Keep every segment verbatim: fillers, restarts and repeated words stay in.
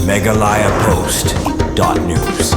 Meghalaya Post dot news.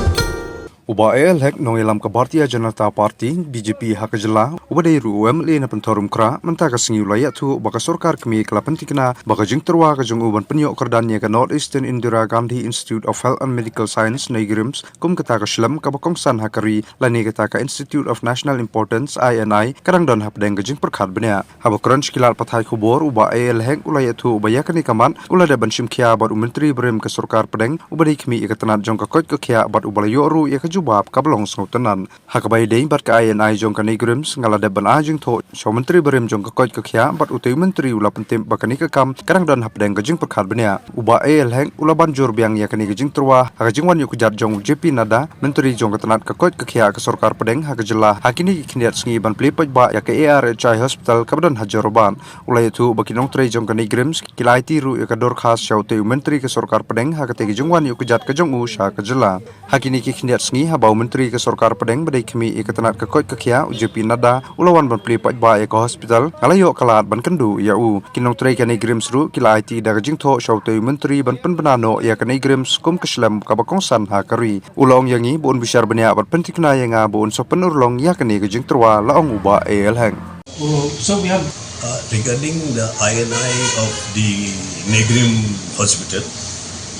U Bah A L Hek, nongïalam ka Bharatiya Janata Party, B J P, ha ka jylla, uba dei ruh u M L A na Pynthorumkhrah, mynta ka sngi u la ïathuh ba ka sorkar kmie ka la pyntikna ba ka jingtyrwa ka jong u ban pynïoh kyrdan ïa ka North Eastern Indira Gandhi Institute of Health and Medical Science, NEIGRIHMS, kum kata ka shlem kaba kongsan ha ka ri, lane kata ka Institute of National Importance, I N I, ka dang don hapdeng ka jingpyrkhat bniah. Haba kren sha ki lad pathai khubor, u Bah A L Hek u la ïathuh ba ïa kane ka mat u la dep ban shim khia bad u Myntri barim ka sorkar pdeng, uba dei khmih ïa ka tnat jong ka koit ka khiah bad uba la ïoh ruh ïa ka jubab kaba long sngewtynnat. Ha kaba ïadei bad ka I N I jong ka NEIGRIHMS, nga la dep ban ai jingthoh sha u Myntri barim jong ka koit ka khiah bad utei u Myntri u la pyntip ba kane ka kam ka dang don hapdeng ka jingpyrkhat bniah. U Bah A L Hek u la ban jur biang ïa kane ka jingtyrwa ha ka jingwan ïuh kjat jong u J P Nadda, Myntri jong ka tnat ka koit ka khiah ka sorkar pdeng ha ka jylla, ha kine ki khyndiat sngi ban plie paidbah ïa ka A R H I Hospital kaba don ha Jorabat. U la ïathuh ba ki nongtrei jong ka NEIGRIHMS ki la aiti ruh ïa ka dorkhas sha utei u Myntri ka sorkar pdeng ha katei ka jingwan ïuh kjat ka jong u sha ka jylla. Ha kine ki khyndiat sngi haba u Myntri ka sorkar pdeng ba dei khmih ïa ka tnat ka koit ka khiah, u J P Nadda, u la wan ban plie paidbah ïa ka hospital, nga la ïoh ka lad ban kynduh ïa u. Ki nongtrei ka NEIGRIHMS ruh ki la aiti da ka jingthoh sha utei u Myntri ban pynbna noh ïa ka NEIGRIHMS kum ka shlem kaba kongsan ha ka ri. U la ong ïa ngi ba un bishar bniah bad pyntikna ïa nga ba un sa pynurlong ïa kane ka jingtyrwa, la ong u Bah A L Hek. Oh, so we have Uh, regarding the I N I of the NEIGRIHMS Hospital,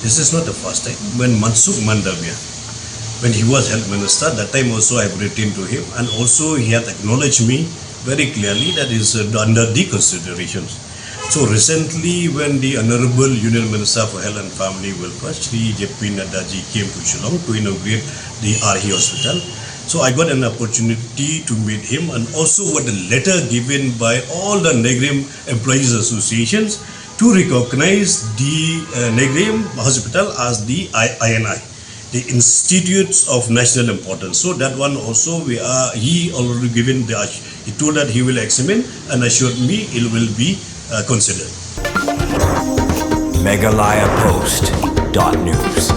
this is not the first time. When Mansukh Mandaviya, when he was health minister, that time also I written to him, and also he had acknowledged me very clearly that is uh, under the considerations. So recently, when the Honorable Union Minister for Health and Family Welfare, Shri J P Nadda ji, came to Shillong to inaugurate the R H I Hospital, so I got an opportunity to meet him, and also with a letter given by all the NEIGRIHMS employees associations to recognize the uh, NEIGRIHMS Hospital as the I- INI, the Institutes of National Importance. So that one also we are, he already given the, he told that he will examine and assured me it will be uh, considered. Meghalaya Post dot news.